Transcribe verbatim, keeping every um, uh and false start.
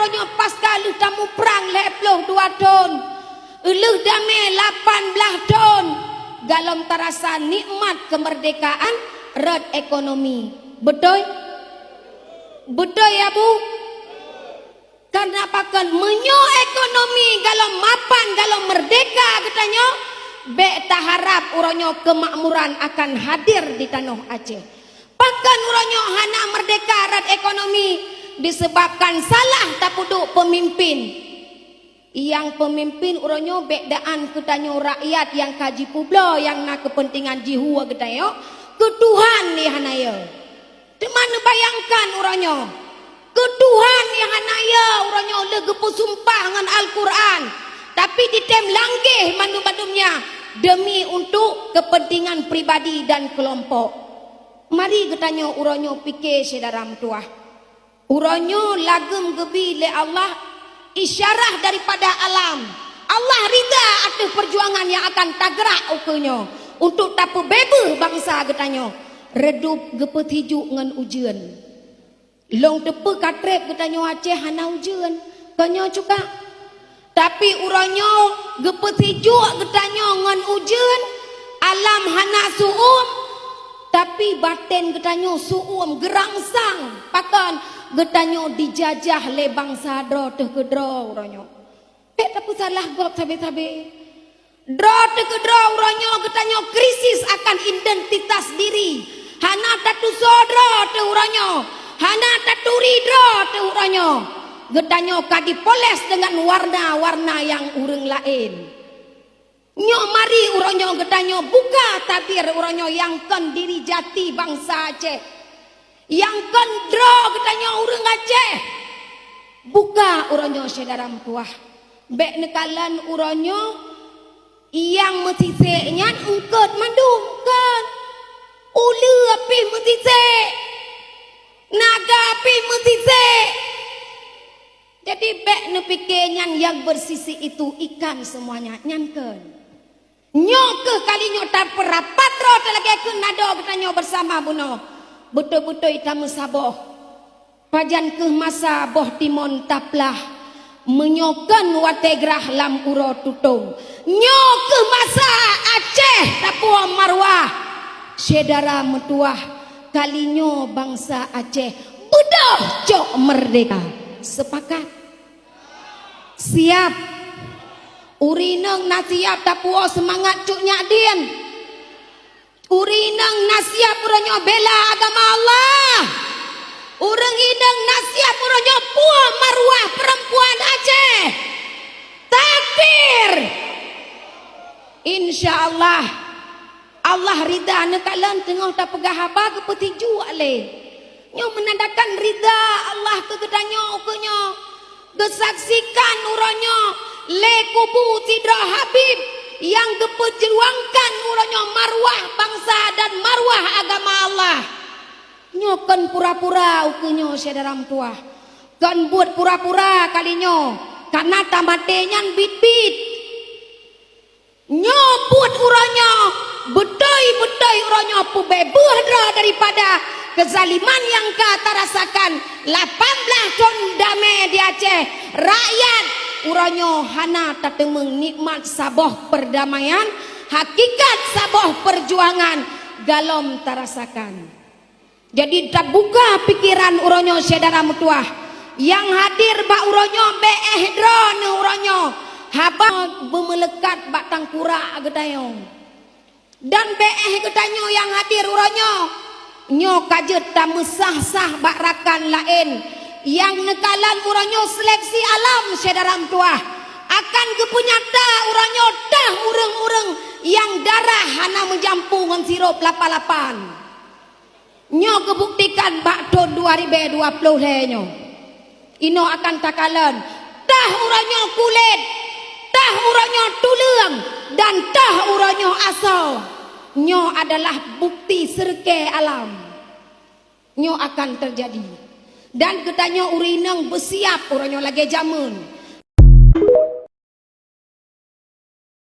Nyoe pasca lheueh tamuprang lhèe ploh dua thon, lheueh damé lapan blaih thon, galom tarasa nikmat keumeurdekaan rot ekonomi. Beutôi? Beutôi ya, Bu? Karena pakon, meunyoe ekonomi galom mapan, galom meurdeka geutanyoe, bèk taharab uroe nyoe keumakmuran akan hadir di tanoh Aceh. Pakon uroe nyoe hana meurdeka rot ekonomi? Disebabkan salah tapeuduek peumimpin. Nyang peumimpin uroe nyoe bèk daan keu tanyoe rakyat nyang ka jipubloe nyang na keupeuntengan jihue geutanyoe keu Tuhan nyang hana yo. Teuma neubayangkan uroe nyoe, keu Tuhan nyang hana yo uroe nyoe lheueh geupeusumpah ngon Al-Quran, tapi jitem langgeh mandum-mandum nyan demi untuk keupeuntengan pribadi dan keulompok. Mari geutanyoe uroe nyoe pike, syedara meutuwah. Uroe nyoe lageum geubi lé Allah isyarah daripada alam. Allah rida ateueh peujuangan nyang akan tagrak ukeue nyoe untuk tapeubeubaih bansa geutanyoe. Reudôb geupeutijuk ngon ujeuen. Lôn teupeue ka trép geutanyoe Aceh hana ujeuen. Kon nyoe cuka. Tapi uroe nyoe geupeusijuek geutanyoe ngon ujeuen, alam hana su'uem, tapi baten geutanyoe su'uem geurangsang. Pakon? Geutanyoe dijajah lé bansa droe teuh keudroe uroe nyoe. Bèk tapeusalah gob sabe-sabe. Droe teuh keudroe uroe nyoe geutanyoe krisis akan identitas diri. Hana tatusoe droe teuh uroe nyoe. Hana taturi droe teuh uroe nyoe. Geutanyoe ka dipoles deungon warna-warna nyang ureueng laén. Nyoe mari uroe nyoe geutanyoe buka tabir uroe nyoe nyang kon diri jati bansa Aceh. Nyang kon droe geutanyoe ureueng Aceh. Buka uroe nyoe syedara meutuwah. Bèk neukalon uroe nyoe nyang meusisek nyan eungkôt mandum, kon. Uleue pih meusisek. Naga pih meusisek. Jadi bèk neupike nyan yang bersisik itu ikan semuanya, nyan kon. Nyoe keuh kali nyoe tapeurapat droe teuh lagèe kheun nado geutanyoe beusama bunoe. Beutôi-beutôi tameusaboh. Pajan keuh masa boh timon taplah, meunyoe kon watèe grah lam uroe tutong. Nyoe keuh masa Aceh tapuwoe maruah. Syedara meutuwah, kali nyoe bansa Aceh beudôh cok meurdeka. Seupakat? Siap? Ureueng inong na siap tapuwoe seumangat cut nyak dien? Ureueng inong na siap uroe nyoe bela agama Allah? Ureueng inong na siap uroe nyoe puwoe maruah peurempuan Aceh? Takbir! Insya Allah, Allah rida neukalon teungoh tapeugah haba geupeusijuek lé. Nyoe meunandakan rida Allah keu geutanyoe ukeue nyoe. Geusaksikan uroe nyoe lé kubu sidroe Habib nyang geupeujuangkan uroe nyoe maruah bansa dan maruah agama Allah. Nyoe kon pura-pura ukeue nyoe syedara meutuwah. Kon buet pura-pura kali nyoe, kareuna tamaté nyan biet-biet. Nyoe buet uroe nyoe, beutôi-beutôi uroe nyoe peubeubaih droe daripada keuzaliman nyang ka tarasakan lapan blaih thon damé di Aceh. Rakyat uroe nyoe hana tateumeung nikmat saboh peurdamaian, hakikat saboh peurjuangan galom tarasakan. Jadi tabuka pikeran uroe nyoe syedara meutuwah. Nyang hadir bak uroe nyoe bèk éh droeneuh uroe nyoe haba beumeuleukat bak tangkurak geutanyoe. Dan bèk éh geutanyoe nyang hadir uroe nyoe. Nyoe ka jeuet tameusah-sah bak rakan laén nyang neukalon uroe nyoe seleksi alam syedara meutuwah. Akan geupeunyata uroe nyoe tah ureueng-ureueng nyang darah hana meujampu ngon sirop lapan-lapan. Nyoe geubuktikan bak thon dua ribèe dua ploh lhèe nyoe. Inoe akan takalon, tah uroe nyoe kulét, tah uroe nyoe tuleueng, dan tah uroe nyoe asoe. Nyoe adalah bukti seureukai alam. Nyoe akan teujadi. Dan geutanyoe ureueng inong beusiap uroe nyoe lagèe jameun.